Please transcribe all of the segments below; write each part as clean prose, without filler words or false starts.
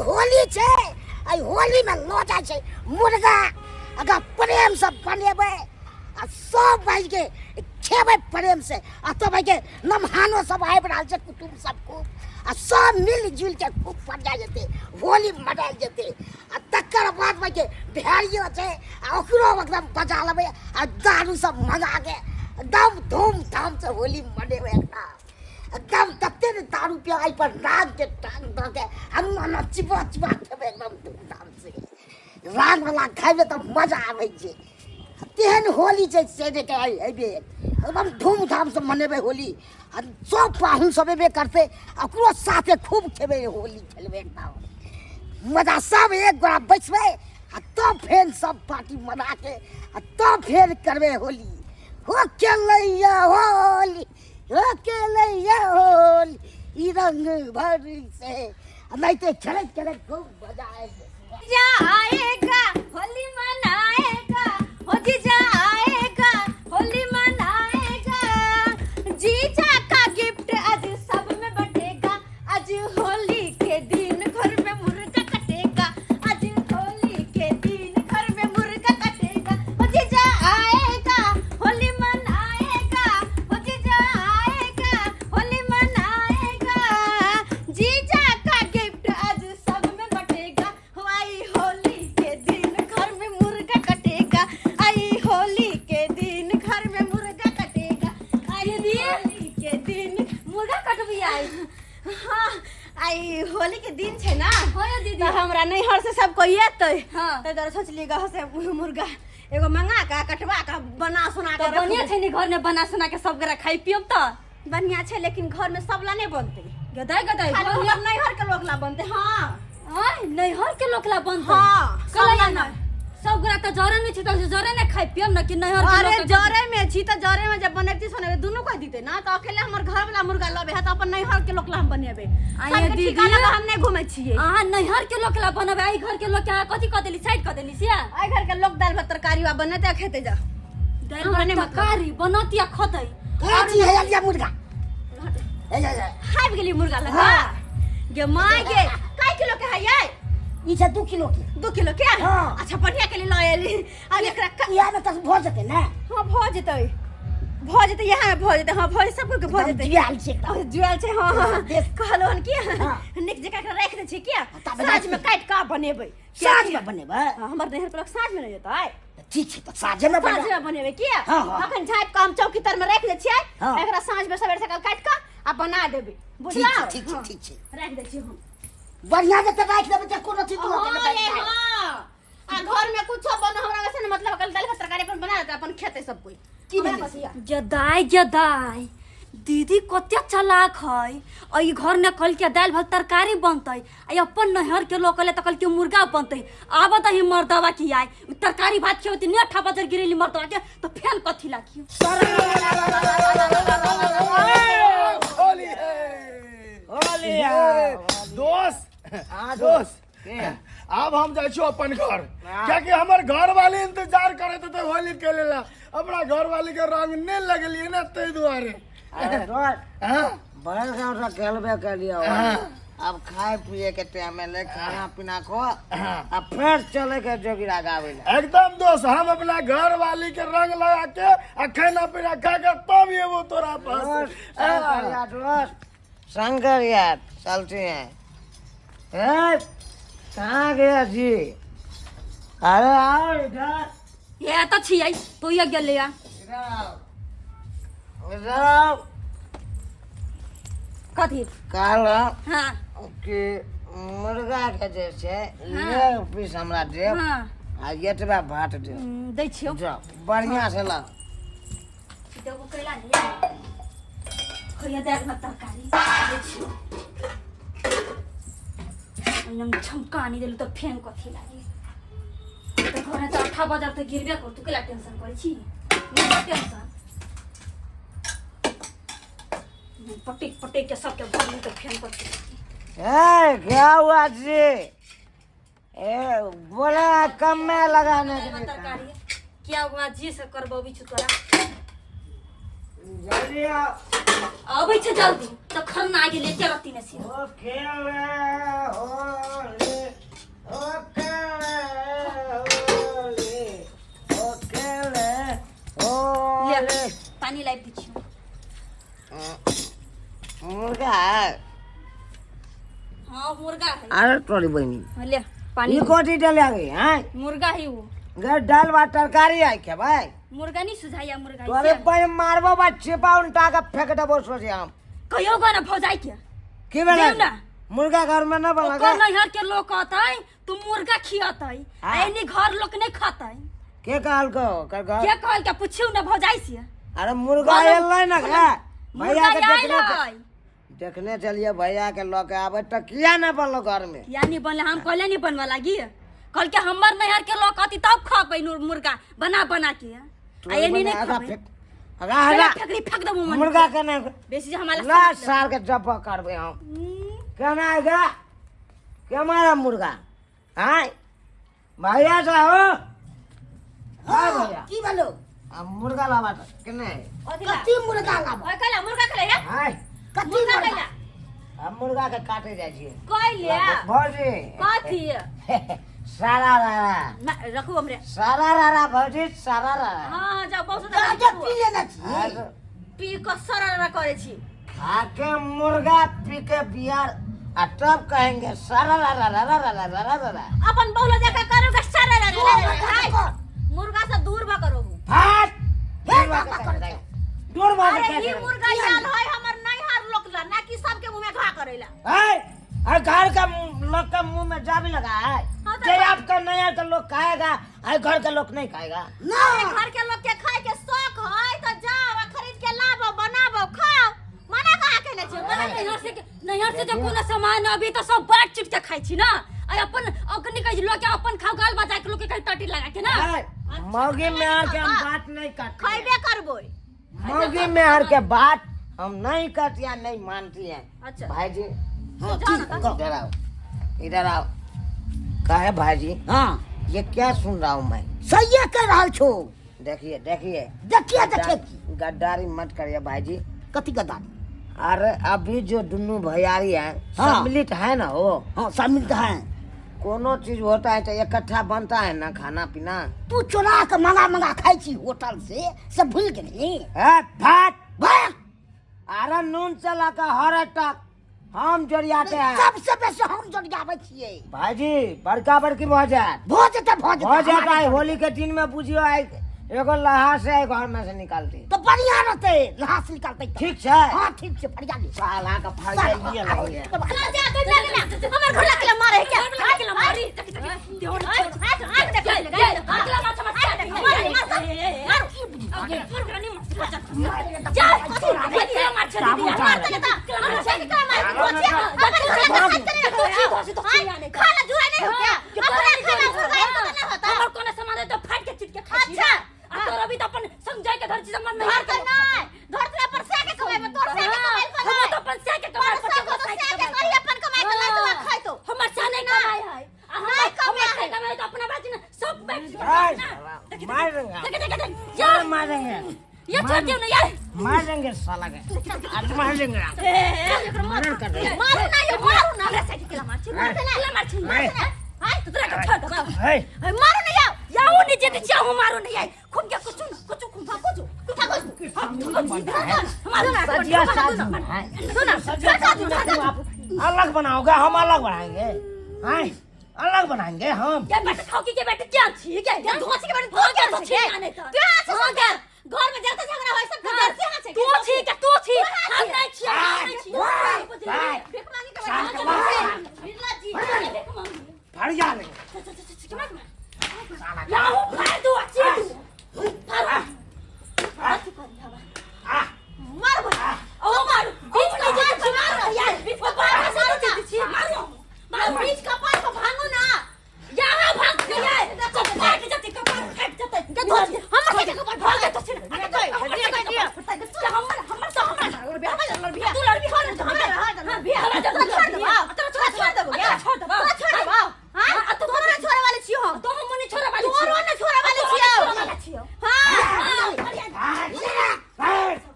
होली छै, एहि होलीमे लऽ जाइ छै मुर्गा, अगर प्रेमसँ बनेबै आ सब भाइके खेबै प्रेमसँ, आ तब भाइके नमहानो सब आबि रहल छै, कुटुम्ब सब खूब, आ सब मिल जुलि के खूब मनायल जेतै, होली मनायल जेतै। आ तकर बाद भाइके भेड़ियो छै, आ ओकरो एकदम बजा लेबै, आ दारू सब मंगा के एकदम धूमधामसँ होली मनेबै। एकदम एकदम तते ने दारू पिया, एहि पर राग के टांग दऽ के हम चिबा चिबा खेबै एकदम धूमधाम से। राग वाला खेबै तऽ मजा आबै छै। तेहन होली छै से नहि कहै, एहिबेर एकदम धूमधामसँ मनेबै होली, आ सब पाहुन सब एबे करतै, आ ओकरो साथे खूब खेबै, होली खेलबै एकदम मजा। सब एक गोरा बैसबै, आ तब फेर सब पार्टी मना के आ तब फेर करबै होली। हो खेलैया होली, हो खेलैया होली, ई रंग भर से आ नहीं तो खेलैत खेलैत खूब मजा आबि जाएगा होली मनाएगा, हो जीजा आएगा होली मनाएगा, जीजा का गिफ्ट आज सब में बटेगा, आज होली के दिन घर में मुर्गा कटेगा, आज होली के दिन घर में मुर्गा कटेगा, हो जीजा आएगा होली मनाएगा, हो जीजा आएगा होली मनाएगा, जीजा का गिफ्ट आज सब में बटेगा, हो आई होली के दिन घर में मुर्गा कटेगा, आई होली के दिन घर में मुर्गा कटेगा, आई होली के दिन मुर्गा कटबी आई। हाँ, आई होली के दिन छै ना। हाँ या दीदी। तो हमरा नैहर से सब कोई एतै। हाँ। ताहि दुआरे सोचलियै गह से मुर्गा एगो मंगा के कटवा के बना सोना के तो बढ़िया रखबै। छै ने, घर में बना सोना के सब गोरा खाइ पियब तऽ। बढ़िया छै, लेकिन घर में सब ला नहीं बनते। गदाय गदाय खाली घर में हमर नैहर के लोग ला बनते। हाँ। आय नैहर के लोग ला बनते? हाँ, सब कलैया ला ना। नहीं। सब गोरा तऽ जरे नहीं छी तऽ जरे ने खाइ पियब ना कि नैहर के अरे लोग के- जरे में छी तऽ जरे में जब बनेती सोनेबे दुनू कोई दीते ना, तो अकेले हमर घर वाला मुर्गा लबे है, तो अपन नैहर के लोग ला हम बनेबे। आये सबके दीदी। ठिकाना पर हम नहीं घूमे छियै। अहाँ नैहर के लोग ला बनेबे, आई घर के लोग के अहाँ कथी कऽ देली, साइड कऽ देली से? आई घर के लोग दाल भात तरकारी बा बनेते आ खेते जा। दालि हमरा भात नहि मतलब। तरकारी बनती आ खतै। कथी है अलिया मुर्गा? हे, हे, हे। खाबि गेली मुर्गा लगा। हाँ। गे माय गे, कै किलो के है ये? ई छै 2 किलो के। 2 किलो के? हाँ। अच्छा, बढ़िया के लिए लऽ एली। अब एकरा इएह में तऽ भऽ जेतै ने? हाँ, भऽ जेतै, भऽ जेतै, यहाँ में भऽ जेतै। हाँ, भऽ जेतै, सब के भऽ एकदम जेतै। जुआयल छै एकदम। ओ, जुआयल छै, हाँ, हाँ, हाँ। देश- कहलहुँ हन की हाँ। नीक जकाँ एकरा राखि दै छियै किया? तब साँझ में काटि कऽ बनेबै। साँझ में बनेबै? हाँ, हमर नैहर के लोक साँझ में नहि जेतै। ठीक छै, तऽ साँझे में साँझ बनेबै। में बनेबै किया? हाँ, हाँ। अखन झाँपि कऽ हम चौकी तर में राखि दै छियै। हाँ। एकरा साँझ में सवेरे सकाल काटि कऽ आ बना देबै, ठीक बुझलहुँ? छै, ठीक छै। हाँ। ठीक छै। राखि दै छियै हम। बढ़िया से तऽ राखि देबै तऽ कोनो चीज लऽ के हाँ, नहि ये, बैठ जाए। हाँ। आ घर में कुछो बनो, हमरा वैसे न मतलब कल दाल भात तरकारी अपन बना देते, अपन खेते सब कोई। की हमरा भेलै? कथी है? जदाय जदाय दीदी कते चालाक है। आ ई घर ने कहलकै दालि भात तरकारी बनतै, आ ई अपन नैहर के लोग कहले तऽ कहलकै मुर्गा बनतै। आब तऽ ही मर्दवा की आय तरकारी भात खेबै, ने ठा बजर गिरेली मर्दवा के तऽ फेन कथी लागी। होली है, होली है। दोस्त, हाँ, दोस्त, के? आब हम जाइ छी अपन घर, कियाकि हमर घर वाली इंतजार करैत हेतै होली खेले ला। अपना घर वाली के रंग नहि लगेलियै ने, ताहि दुआरे। अरे दोस्त, हाँ? बड़े गाँव से खेलबे कलिए, हाँ। अब खाए पिए के टाइम एलै, खाना पीना खो आ फेर चले के जोगिरा गावे ला। एकदम दोस्त, हम अपना घर वाली के रंग लगा के आ खाना पीना खा के तब एबो तोरा पास। दोस्त, चल यार दोस्त, शंकर यार चलते हैं। ए, कहाँ गया जी? अरे आओ इधर। ये तऽ छियै, तू ये गेलै आ। इधर आओ, इधर आओ। कथी? कहलहुँ हाँ। कि मुर्गा के जे छै एक पीस हमरा देब हाँ। आ एतबा भात देब। दै छियौ। जाओ, बढ़िया से लाओ। देबो कैला नहीं खैया दालि भात तरकारी दै छियौ। एकदम छमका नहीं देलु तऽ फेन कथी लागी? तऽ घरे तऽ अठा बजार तऽ गिरबे कर, तू कैला टेंशन करै छी? नहीं कर टेंशन। पटेक पटेक के सबके भरलू तऽ फेन कथी लागी? ए, क्या हुआ जी? ए, बोला कम में लगाने के लिए। तरकारी क्या हुआ जी से करबी छु तोरा? जल्दी आओ। अबै छै जल्दी, तऽ खरना गेलै एके रत्ती ने। ओ खेल होली। मुर्गा है। अरे तोरी बहिनी ले पानी ई कथी डले गई हैं मुर्गा है वो। गे दाल भात तरकारी आई के भाई मुर्गा नहीं सुझाया मुर्गा तोरे है। बहिन मारबो बा छिपा उल्टा के फेंक देबो सोचे हम। कहियो गो ना भौजाई के की भेलै? देउ ना। मुर्गा घर में न बना ओकर नैहर के लोग कहतै तू मुर्गा खियतै हाँ। एनी घर लोग नहीं खतै। के कहलको ओकर घर? के कहल के पूछियो ना भौजाई से। अरे मुर्गा एलै ना खा मुर्गा भैया के आयल देखने है। देखने चलिए भैया के लऽ के आबै तऽ किया न बनलो घर में? किया नहीं बनले? हम कहले नहीं बनवा लागी। कल के हमर नैहर के लोग कहती तब खबै मुर्गा बना बना के आ एनी नहीं आगा खबै। फेंक आगा आगा फेकरी फेंक देबो मन। मुर्गा के नहीं बेसी जे हमारा ला साल के जब्बा करबे हम। केना आएगा के हमारा मुर्गा? हाँ भैया साहब। हाँ भैया की भेलो? आ मुर्गा लावा तऽ केने कथी मुर्गा लाबो? ओए कैला मुर्गा कैला या? हाँ कथी मुर्गा मुर्गा? कैला? हम मुर्गा के काटे जाइ छियै। कैले? भौजी कथी? सारा रारा ना रखू हमरे। सारा रारा भौजी सारा रारा। हाँ जाओ बहुत गाजा पी लेने छी। पी के सारा रारा करे छी। खा के मुर्गा पी के बियर आ तब कहेंगे सारा रारा रारा रारा रारा रारा। अपन बहुला जाके करोगे सारा रारा रारा रारा। मुर्गा से दूर भ करो। फाट हे बाबा करे। दूर भा अरे ई मुर्गा याद है हमर नैहर लोक ला ना कि सबके मुंह में घा करेला। है और घर का लोग का मुंह में जाबी लगा है। हाँ तो जे आपका नया का लोग खाएगा अरे घर का लोग नहीं खाएगा। ना घर के लोग के खाए के शौक है तो जाओ आ खरीद के लाबो बनाबो खाओ। मना कहा केने छी? मना नैहर से नैहर से जब कोनो सामान अभी तो सब बांट चिट के खाइ छी ना। अरे अपन अग्नि कहि लोग के अपन खाओ गाल बजा के लोग के कहि टटी लगा के ना। मौगी में हर के हम बात नहीं करते। खैबे करबो। मौगी में हर के बात हम नहीं करती या नहीं मानती है। अच्छा भाई जी हाँ ठीक इधर आओ इधर आओ। कहे भाई जी हाँ ये क्या सुन रहा हूँ मैं? सही कह रहल छो। देखिए देखिए देखिए देखिए गद्दारी मत करिए भाई जी। कथी गद्दारी? अरे अभी जो दोनों भैयारी है हाँ। सम्मिलित है ना वो? हाँ सम्मिलित है। कोनो चीज होता है तो इकट्ठा बनता है ना खाना पीना। तू चोरा के मंगा मंगा खाई छी होटल से सब भूल गेली। फाट भाग। अरे नून चला के हर तक हम जरियाते हैं। सबसे बेसी हम जरियाबै छियै। भाई जी बड़का बड़की भऽ जायत। भऽ जेतै भऽ जेतै भऽ जायत। आइ होली के दिन में बुझियो आइ एगो लहा से आइ घर में से निकालती तो बढ़िया रहतै। लहास निकालतै तऽ। ठीक छै। हाँ ठीक छै बढ़िया ली। साला के फाड़िए लगे। चल जा तो लगे ना हमर घर लगे मारे क्या? घर मारी देवर हाथ हाथ देख ले घर के मार मार मार जा कथी मार छ दीदी मार त लेता हमर से के मार कोची अपन घर लगे खाते नहीं तू छी धोसी तो छी आने खाना जुआ नहीं हो क्या? अपना खाना मुर्गा एक तो नहीं होता। हमर कोनो सामान है तो फाड़ के चिट के खाइ छी। अच्छा। आ तोर अभी तो अपन संग जाय के धर छी मन घर तो नहीं घर तो पर से के कमाई तोर से के कमाई पर हम तो अपन से के कमाई पर से को तो से के करी अपन कमाई के लाइ तो खाइ तो हमर से नहीं कमाई है। आ नहीं हमर कमाई से है। कमाई तो अपना बाजी ना सब बैठ मार देंगे देख देख देख यार मार देंगे ये छोड़ दियो ना यार मार देंगे साला के आज मार देंगे। मर्डर कर देंगे। मारू ना यो मारू ना हमरा से के मार छी मार छी हाय तो तोरा के छोड़ दबा है मारू ना यो याऊ नहीं जेते चाहू मारो नहीं आई खूब के कुछ कुछ खूब कुछ सजिया साजी है सुना सजिया साजी आप अलग बनाओगे हम अलग बनाएंगे। हैं अलग बनाएंगे हम। के बैठ खाओ की के बैठ क्या छी के धोसी के बैठ हो गया तो छी आने तो तू हाथ से घर घर में जलते झगड़ा होय सब घर से हाथ से तू छी के तू छी हम नहीं छी हम नहीं छी भीख मांगी के बिरला जी फाड़ जा ले याऊ फाड़ दो अच्छी तू फाड़ मार भाई ओ मार बीच का मार मार यार बीच का मार मार छी मारो मार बीच कपार को भांगो ना यहाँ भाग गया तो फाट जते कपार फाट जते के धोसी हमर से कपार भाग तो छी हमर हमर तो हमरा तू लड़बी हो ना हमरा छोड़ दबा तोरा छोड़ दबो छोड़ दबा तोरा छोड़ दबा हां तोरा ना छोड़े वाले छियो हम तो हम नहीं छोड़े वाली तोरो ना छोड़े वाले छियो हां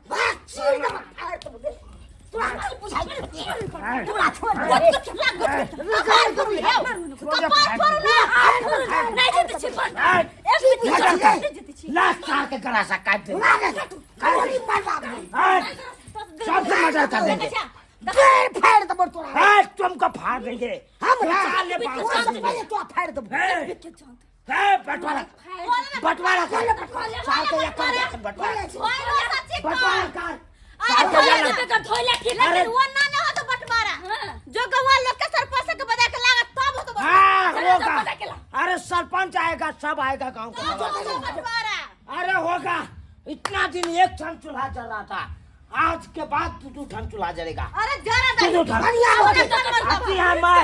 भाग चीर देबो फाड़ देबो तोरा की बुझाइ तोरा छोड़ दे कपार कपार फोड़ू ना नहीं जीते छी एक जीते जीते छी लास्ट साल के गला सा काट देंगे। गोली मारबा सबसे मर्डर कर देंगे। पैर फाड़ देबो तोरा। तुमको फाड़ देंगे। हम ना चाल ले वो बांस। सब पहले तो फाड़ देबो। हे, हे, बंटवारा बंटवारा कर, साल के या कर जा, बंटवारा बंटवारा कर। अरे साल के या बेकर धोइला की लेकिन वो ना ना हो तो बंटवारा जो गवा लोग के सरपंच के बजा के लागत तब हो तो बंटवारा। हाँ चलो, होगा। बजा के ला। अरे सरपंच आएगा, सब आएगा गांव का। तब हो तो बंटवारा। अरे होगा, इतना दिन एक ठन चूल्हा जल रहा था, आज के बाद दू दू ठन चूल्हा जलेगा। अरे जरा दू दू ठन। बढ़िया हो गया। आती है मैं,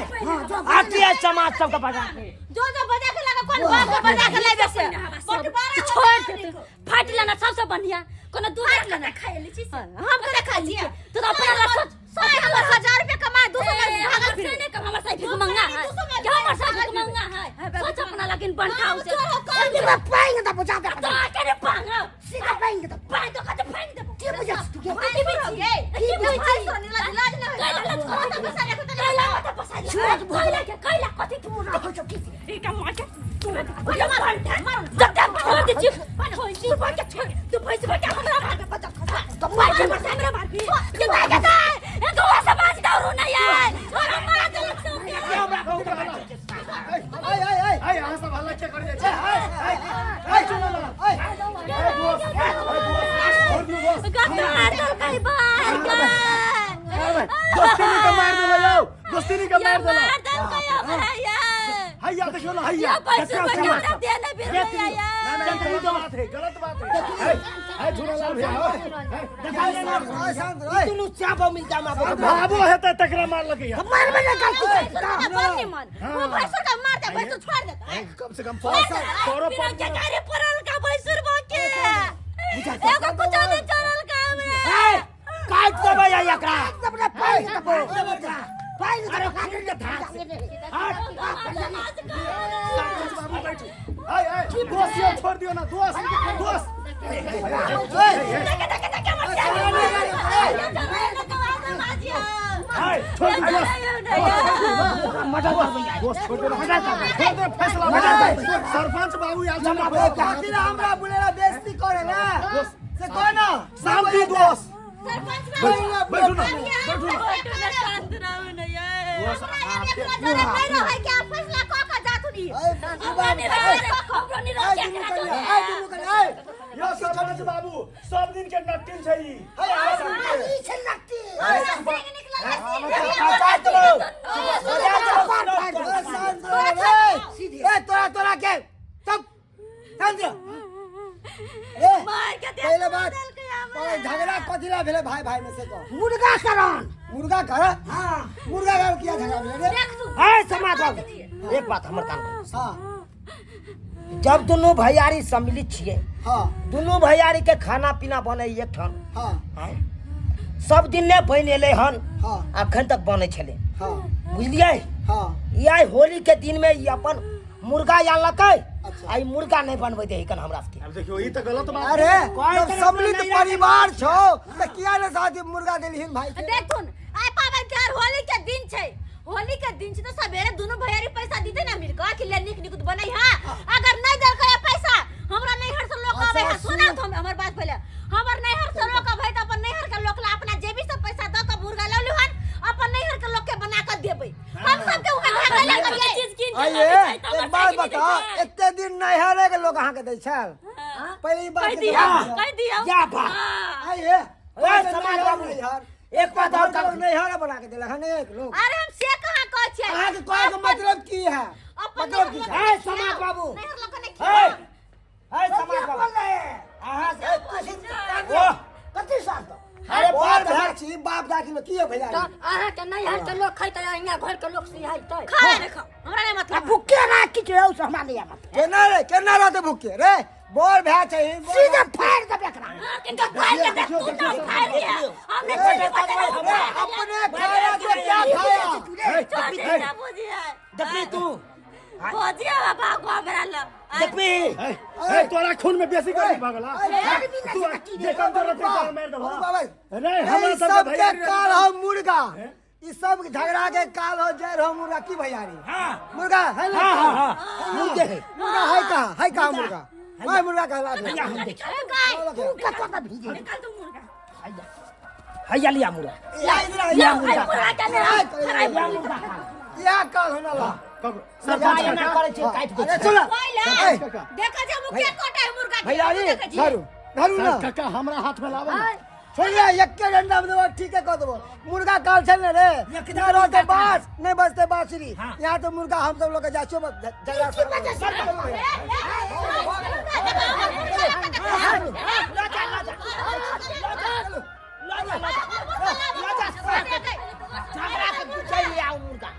आती है समाज सबके बजा के। जो जो बजा के लगा कौन बाप के बजा के ले जैसे बंटवारा छोड़ दे तू। फाट लेना सबसे बढ़िया, कोनो दूध खाए खाए लीची से हम करे खाई छियै। तू तो अपना ला सोच। सौ हमर 1000 रुपया कमाए 200 में भागल से फिर नहीं कम हमर साइकिल को मंगा है, क्या हमर साइकिल को मंगा है? सोच अपना लेकिन बनठाऊ से सीधा पाएंगे तो बुझा दे। तो आके रे पांगा सीधा पाएंगे तो पाए तो कते फेंक देबो। के बुझा तू के? की बुझी की बुझी सोनी लाज लाज ना हो तो पैसा रखो तो कैला मत पसाई कैला के कैला कथि तू हो चुकी ई का मार के तू मार मार जब तक छोड़ दे छी भैंसी बा के छोड़ तू, भैंसी बा के हमरा मार के बचा तो मार के मार हमरा मार के के दाई के दाई ए गोवा समाज दारू नहीं है और मार दे तू के। आय आय आय आय, अहाँ सब हल्ला क्या कर जाइ छै? आय आय आय, चलो ना। आय आय दोस्त, आय दोस्त, छोड़ दियौ दोस्त। गन्दा मार कई बार के दोस्ती के मार देला यौ, दोस्ती के मार देला। मार दल कई हमरा यार। हैया देखियौ ना, हैया या पैसे बा के हमरा देने बिर गया यार। ना ना, ई गलत बात है, गलत बात है। है है झूलालाल भैया, है। शांत रह। दुनू चाबो मिल जा माबो। भाबो हेतै तकरा मार लगैया। मार में ना गलती कर। बड़ निमन वो भैंसुर का मार दे, भैंसुर छोड़ दे। कम से कम परो बिना के गाड़ी पड़ल का भैंसुर बके एगो कुछ नहीं चढ़ल का हमरा। हे, काट देबै या एकरा। अपना पाएंगे तो पाएंगे अरे खून के धार से। सरपंच बाबू बैठू। आय आय दोस्त यौ, छोड़ दियौ ना दोस्त, दोस्त। देखे देखे देखे हमर आय छोड़ दियौ दोस्त। मदद करबै या। दोस्त छोड़ दियौ ना, छोड़ दे, फैसला भऽ सरपंच बाबू आयल छै। कथी ला हमरा बोलेला बेइज्जती करेला से कह ना। शांति दोस्त, सरपंच बाबू बैठू ना, बैठू ना। शांत रहू न यार। दोस्त, हमरा एकरा जरे नहीं रहै के आप फैसला क क जाथुनी। हमरा नहीं रहे, हमरा नहीं रहे। आय दुनू कन्या, आय दुनू कन्या, आय। यौ सरपंच बाबू, सब दिन के नटिन छै ई। ई छै लगती। सिंह निकलल है। काट देबै। तोरा शांत रह रे। ए तोरा तोरा के चुप शांत रह। ए मार के दे पहले बात पहले झगड़ा कथी ला भेलै भाई भाई में से कह। मुर्गा करण। मुर्गा घर? हाँ। मुर्गा घर किया झगड़ा भेलै रे? देख तू। हे समाज बाबू, एक बात हमर कान खोल। हाँ। जब दुनू भैयारी सम्मिलित छियै, हाँ। दुनू भैयारी के खाना पीना बनै एक ठाम। हाँ। आँय? सब दिन ने बनि एलै हन। हाँ। अखन तक बनै छलै। हाँ। बुझलियै? हाँ। ई आइ होली के दिन में ई अपन मुर्गा आनलकै। अच्छा। आ ई मुर्गा नहीं बनबै दे कन हमरा सबके। आब देखियौ, ई तऽ गलत बात। अरे कोई जब तरफ सम्मिलित नहीं परिवार छौ त किया ने शादी मुर्गा देलहिन भाई के? देखुन आइ पाबनि त्योहार होली के दिन छै, होली के दिन छै तो सवेरे दुनू भैयारी पैसा दीते ना मिल के कि ले निक निक बनई हां। अगर नहीं देलकै पैसा हमरा नैहर से लोक आबै है। सुना तो हमर बात पहिले, हमर नैहर से लोक आबै त अपन नैहर के लोक ला अपना जेबी से पैसा द के मुर्गा ल लिहन, अपन नैहर के लोक के बना के देबै। हम सब के उहे भागल लग करियै। चीज कीन के आइए लाबै छै त हमर एक बात साइकिल बता, दै छै। एते दिन नैहरे के लोग अहाँके दै छल? पहिले ई बात कहि के दियौ, जवाब दिअ। कहि दियौ। या बा। हाँ। आइए ए समाज बाबू, एक बात और लोग नैहर बना के देलक हन एक लोग। अरे हम से कहां कहै छियै? अहाँके कहै के मतलब की है? अपन मतलब की नैहर है? ए समाज बाबू, नैहर लोक के नहीं ए खिलाउ। ए समाज बाबू, अहाँ से ओ कथी साल तो अरे बाप बात भाई छी बाप दाखिल की हो भैया? अहाँ के नैहर के लोग खैतै, अहिना घर के लोग सिहैतै। खा देखो हमरा नहीं आ मतलब। भुक्के ना किछु रहौ से हमरा नहीं आबत। केना रे, केना रहते भूखे रे? बोर भए छै। सीधे फाड़ देबै एकरा। हाँ, किनका फाड़ के देख, तू ना फाड़ के। हमने चीनी बदले रे, अपने खाया तो क्या खाया? छोड़ दे ना बुझिए। देखबी तू, भोजिया बाबा को हमरा लग। देखबी। ए तोरा खून में बेसी गर्मी भऽ गेला। तू जे कम तोरा ते मार देबो। बाबा रे हमरा ई सब सब के भैयारी काल हो मुर्गा, ई सब झगड़ा के काल हो जय हो मुर्गा की भैयारी। हाँ। मुर्गा है ना? हाँ हाँ हाँ, मुर्गे है। मुर्गा है कहाँ? है कहाँ मुर्गा? मैं मुर्गा कहला दे। हैया हम देख। तू कतऽ के भीजे? निकाल तू मुर्गा। हैया लिया मुर्गा। या इधर आ, लिया या मुर्गा। मुर्गा के ले आ। लिया मुर्गा खा। इएह काल होना ला सरपंच एना करै छै काटि दै अरे छै सुन पहिले ए, देखा जे मुखिया कोटा है मुर्गा के भैया जी देखा जी। धरू धरू ना काका हमरा हाथ में लावा ना सुन ले एक्के डंडा में देबो ठीके कह देबो मुर्गा काल छै ने रे एकदम ना रहते मुर्गा बांस नहीं बजते बांसुरी हाँ। यहाँ तो मुर्गा हम सब लोग के जाछो जगह की वजह से? लजा लजा लजा लजा झगड़ा के जल ले आओ मुर्गा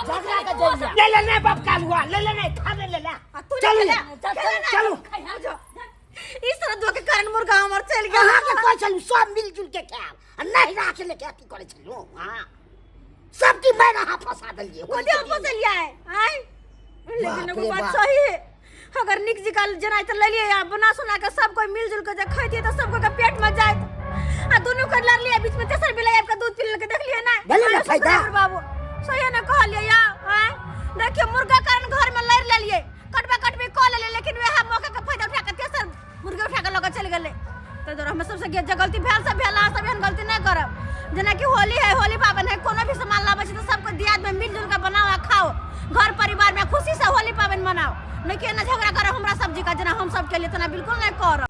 झगड़ा के जल ले ले ले बाप कालुआ ले ले नहीं खा ले ले ले चलू चलू इस तरह दुआ के कारण मुर्गा हमर चल गेल। अहाँ के कहै छलहुँ सब मिलजुल के खायब आ नहीं राख ले के अथी करै छलहुँ। हाँ, सब की मैं अहाँ फंसा देलियै। कथी हम फसलिया है आय? लेकिन एगो बाप रे बात बाप। सही है, अगर निक जी का जेना तऽ लेलियै आ बना सुना के सब कोई मिलजुल के जे खैतियै तऽ सब कोई के पेट में जाइत आ दुनू के लड़लियै, बीच में तेसर बिलाई आबि के दूध पी लेलकै, देखलियै ना? भेलै ने अरे फायदा? सुखराम बाबू सही ने कहलियै या आय? देखियौ मुर्गा कारण घर में लड़ि लेलियै, कटबा कटबी कऽ लेलियै, लेकिन वएह मौका के फायदा उठा के तेसर मुर्गा उठा के लऽ के चलि गेलै। ताहि दुआरे हमरा सबसँ जे गलती भेल से भेल, अहाँ सब एहन गलती नहि करब। जेनाकि होली है, होली पाबनि है, कोनो भी सामान लाबै छी तऽ सबके दियाद में मिलजुल के बनाओ आ खाओ, घर परिवार में खुशी से होली पाबनि मनाओ, नहि कि एना झगड़ा करब हमरा सब्जी का, जेना हम सब केलियै तेना बिल्कुल नहि करब।